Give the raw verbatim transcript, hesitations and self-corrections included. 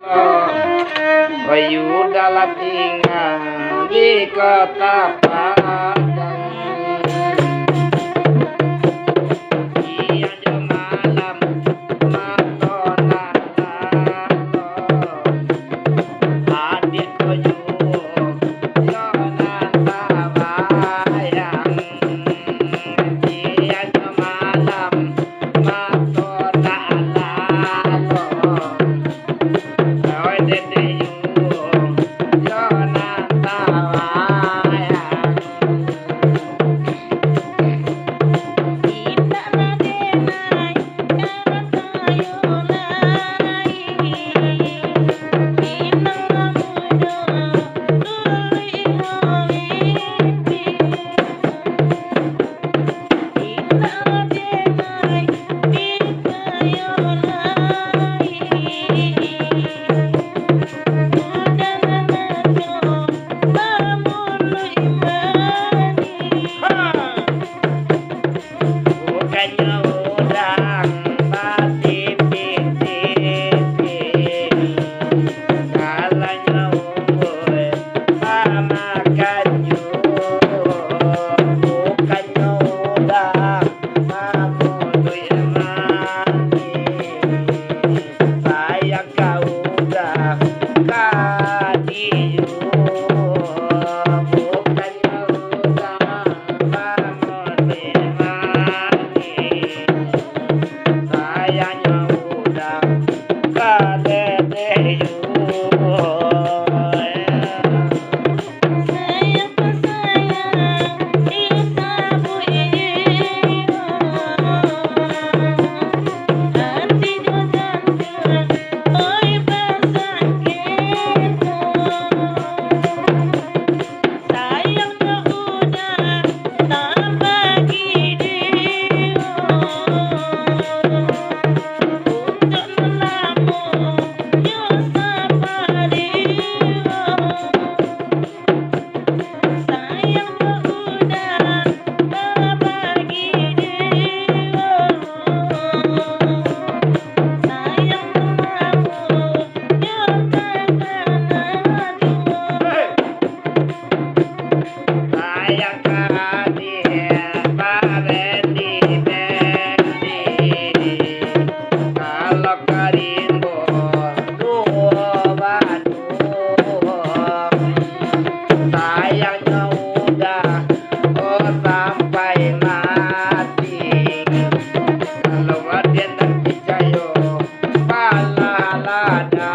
Bayu dalam tingga di kota Padang. Siang jo malam mato nan lalok. Adik ko juo yo nan tabayang. Siang jo malam mato nan lalok. Bukannyo urang batipi-tipi, kalanyo umur bamakan juo. Bukannyo urang mamuduik mati, sayang ka urang ka dijuo. Bukannyo urang mamuduik mati, sayangnyo urang ka teteh juo. Sayang ka hadir babendi-bendi, kalau ka rimbo duo baduo. Sayangnyo udah, oh, sampai mati. Kalau aden ndak picayo, palah lada.